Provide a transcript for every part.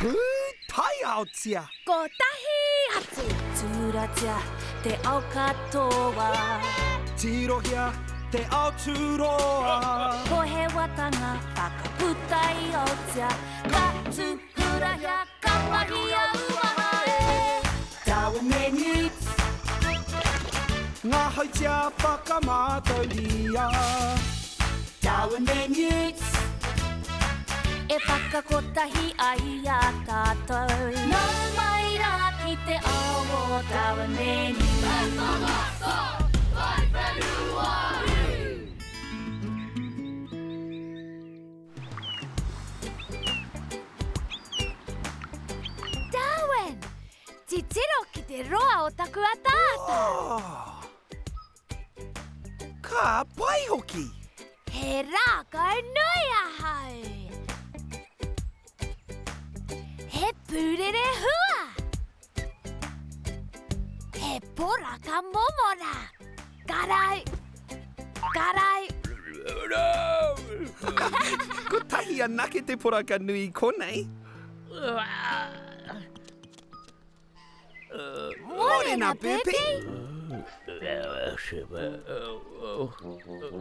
Pūtaiaotia! Kotahi atu! Tūratia te ao katoa. Tirohia te ao tūroa. Pohewatanga whakaputa i Aotea. Ka tūhurahia, ka mahia uaha e. Darwin me Newt. Ngā hautia whakamātauria. Darwin me Newt. E whakakotahi ai i a tātou. Nau mai rā ki te ao o Darwin me Newt. Darwin! Titiro ki te roa o taku ataata! Oh! Ka pai hoki! He rākau nui ahau! He pūrere hua! He poraka momona! Karai! Karai! Kotahi anake te poraka nui i konei. Mōrena, Burpee!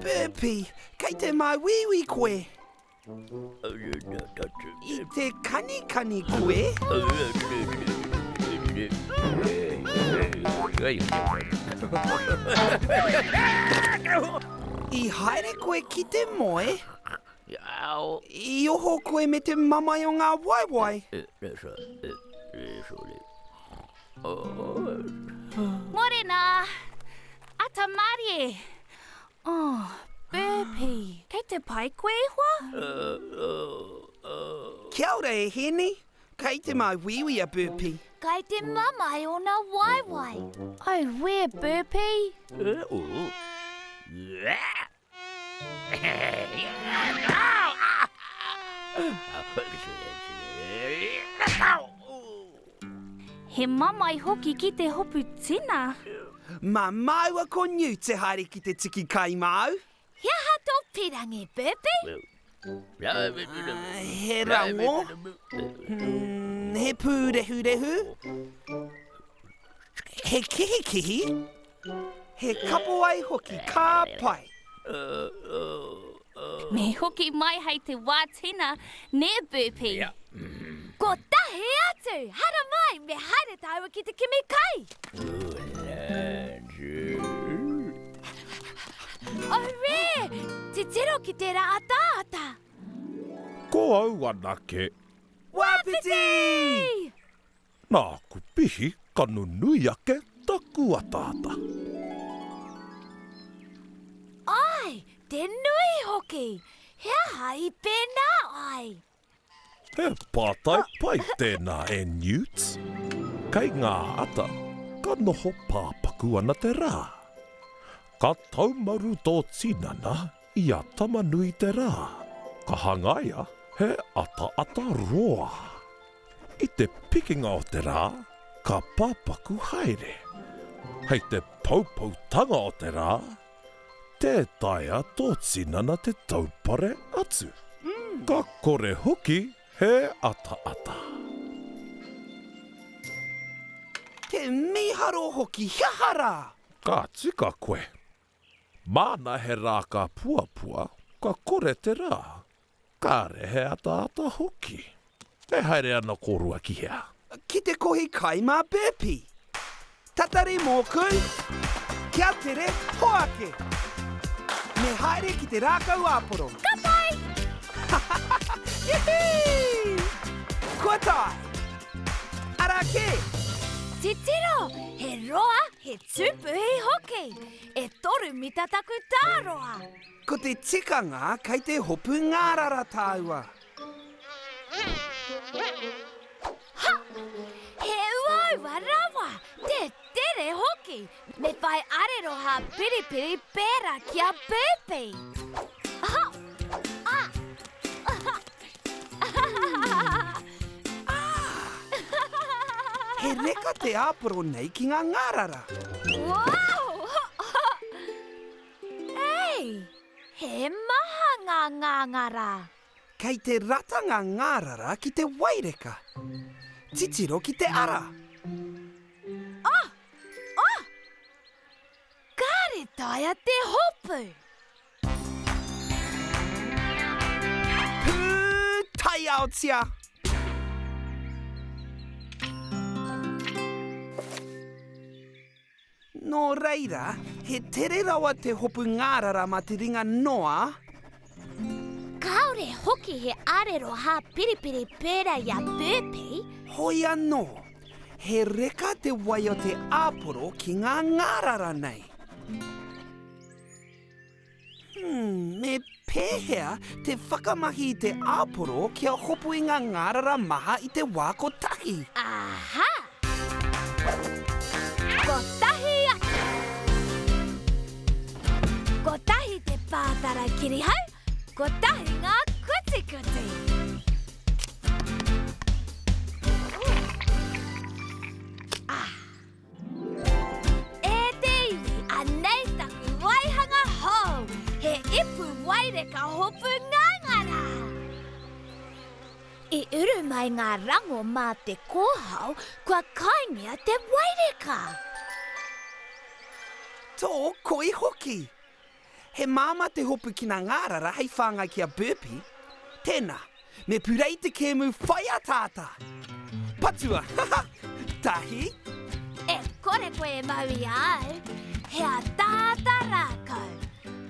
Burpee, kei te māuiui koe. I te kanikani koe? I haere koe ki te moe? I oho koe me te mamae o ngā waewae? Morena! Ata marie! Oh, Burpee, kei te pai koe e hoa? Kia ora e Hēni, kei te māuiui a Burpee. Kei te mamae ōna waewae. Auē, Burpee. He mamae hoki ki te hopu tina. Mā māua ko Newt e haere ki te tiki kai māu. He aha tō pirangi, Burpee? He rango. Hmm, he pūrehurehu. He kihikihi. He kapowai hoki, ka pai. Me hoki mai hei te wā tina, nē Burpee? Kotahi atu! Haramai, me haere tāua ki te kimi kai! Auē! Titiro ki tērā ataata! Ko au anake. Wāwhiti! Nāku pihi ka nunui ake taku ataata. Āe, te nui hoki! He aha i pēnā ai? He pātai pai tēnā e Newt. Kei ngā ata, ka noho pāpaku ana te rā. Ka taumaru tō tinana i a Tama-nui-te-rā. Ka hangaia he ataata roa. I te pikinga o te rā, ka pāpaku haere. Hei te poupoutanga o te rā, tē taea tō tinana te taupare atu. Ka kore hoki he ataata. Te mīharo hoki, he aha rā? Ka tika koe. Māna he rā ka puapua, ka kore te rā. Kāre he ataata hoki. E haere ana kōrua ki hea? Ki te kohi kai mā Burpee. Tatari mōku! Kia tere, hoake! Me haere ki te rākau āporo. Ka pai! Yippee! Kua tae! Arā kē! Titiro, he roa, he tūpuhi hoki! E toru mita taku tāroa! Ko te tikanga kei te hopu ngārara tāua. Ha! He uaua rawa! Te tere hoki! Me whai arero hāpiripiri pērā ki a Burpee! Ha! Ah! He reka te āporo nei ki ngā ngārara. Wow! Ei! He maha ngā ngāngara! Kei te rata ngā ngārara ki te waireka. Titiro ki te ara. Oh! Oh! Kāre taea te hopu! Pūtaiaotia! Nō reira, he tere rawa te hopu ngārara mā te ringa noa. Kāore hoki he arero hāpiripiri pērā i a Burpee. Hoi anō, he reka te wai o te āporo ki ngā ngārara nei. Hmm, me pēhea te whakamahi i te āporo kia hopu i ngā ngārara maha i te wā kotahi? Aha! Kotahi atu! Kotahi te pātara kirihau, kotahi ngā kutikuti! Ah! E te iwi, anei taku waihanga hou, he ipu waireka hopu ngangara! I uru mai ngā rango mā te kōhao, kua kaingia te waireka! Tō koi hoki! He māmā te hopu ki ngā ngārara hei whāngai ki a Burpee. Tēnā, me purei te kēmu whai ataata! Patua! Ha ha! Tahi! E kore koe e mau i a au, he ataata rākau.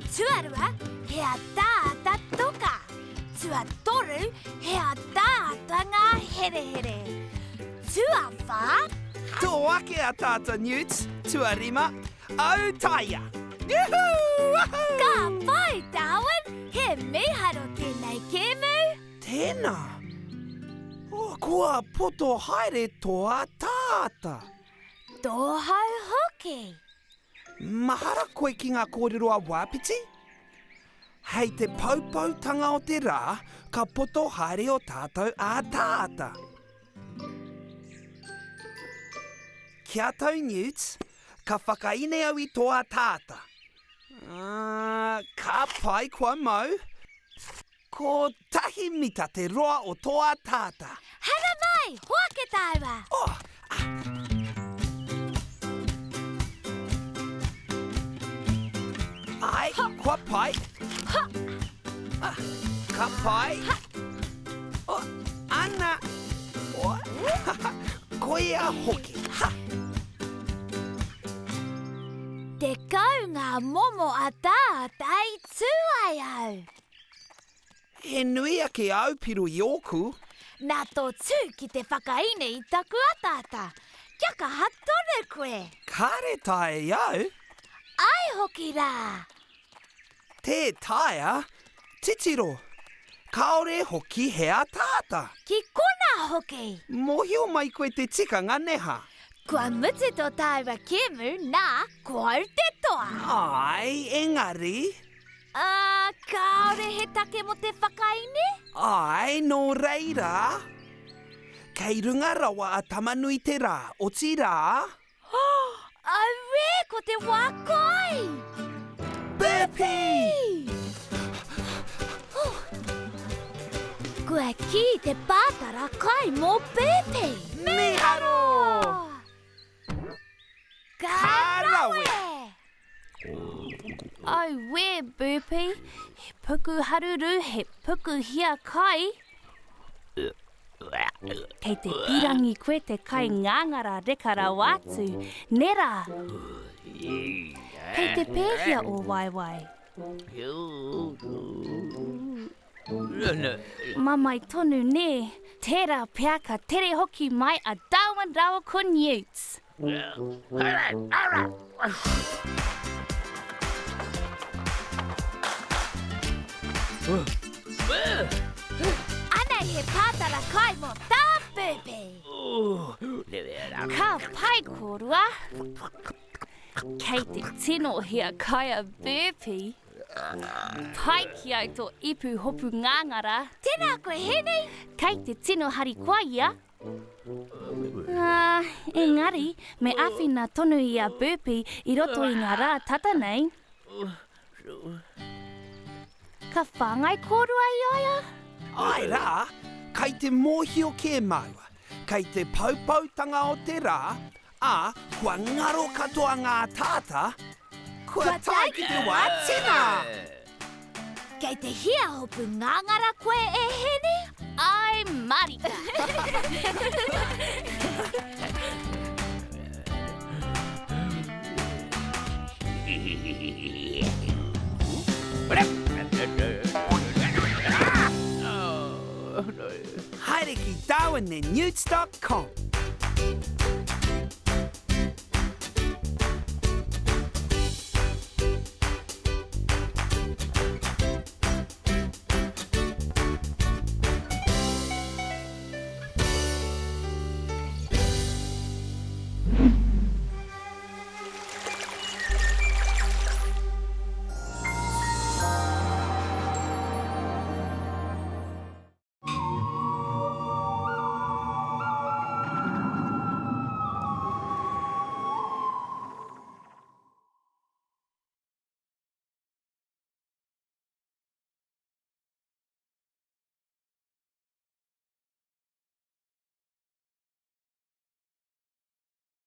Tuarua, he ataata toka. Tuatoru, he ataata ngā herehere. Tuawhā. Tō ake ataata, Newt. Tuarima, Autaia! Yuhuu! Wahoo! Ka pai, Darwin! He mīharo tēnei kēmu! Tēnā! Oh, kua poto haere tō ataata! Tō hau hoki! Mahara koe ki ngā kōrero a Wāpiti? Hei te poupoutanga o te rā, ka poto haere ō tātou ataata. Kia tau Newt, ka whakaine au i tō ataata. Uh, ka pai kua mau. Kotahi mita te roa o tō ataata. Haramai, hoake tāua! Oh, ah. Ai, ha. kua pai. Ha. Ah, ka pai. Ha. Oh, ana. Oh, koia hoki. Ha. 10 ngā momo ataata i tū ai au. He nui ake āu piro i ōku. Nā tō tū ki te whakaine i taku ataata. Kia kaha tonu koe. Kāre taea i au. Āe hoki rā. Tē taea, titiro. Kāore hoki he ataata. Ki konā hoki. Mōhio mai koe te tikanga neha. Kua mutu tō tāua kēmu, nā, ko au te toa. Āe, engari. Ā, kāore he take mō te whakaine? Āe, nō reira. Kei runga rawa a Tamanui-te-rā, otirā. Auē, ko te wā kai! Burpee! Kua kī te pātara kai mō Burpee! Mīharo! Ka rawe! Auē, Burpee, he puku haruru, he puku hiakai. Kei te pīrangi koe te kai ngāngara reka rawa atu, nē rā? Kei te pēhea ō waewae? Mamae tonu, nē? Tērā pea ka tere hoki mai a Darwin rāua ko Newt. Anei he pātara kai mō tā Burpee. Ka pai kōrua. Kei te tino hiakai a Burpee. Pai ki au tō ipu hopu ngāngara. Tēnā koe Hēni. Kei te tino harikoa ia. Ā, engari, me āwhina tonu i a Burpee i roto i ngā rā tata nei. Ka whāngai kōrua i a ia? Āe rā, kai te mōhio kē māua, kei te poupoutanga o te rā, ā, kua ngaro katoa ngā tātā, kua tae ki te wā tina! Kei te hia hopu ngāngara koe e Heni? Āe marika! Haere ki darwinandnewts.com.